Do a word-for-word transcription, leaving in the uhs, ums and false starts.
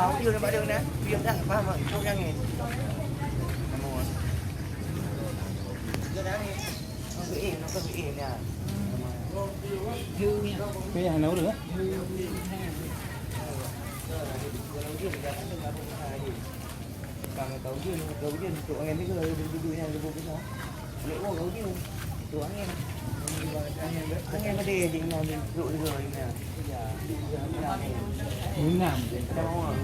Dia nampak dia kena. Dia dah faham, ah, itu yang ni. Nama orang? Dia dah ni. Orang tu, eh, orang tu, eh, dia. Ni yang hana urus, eh? Kalau dia, dia tak ada apa-apa lagi. Bang, kau je, kau je, untuk orang ni ke, duduk-duduk yang lebih besar. Lek oh, kau je. Tu angin. Angin pada dia, dia ingat dia duduk juga, dia ingat. Ya, dia ingat. Ingat. Ada orang.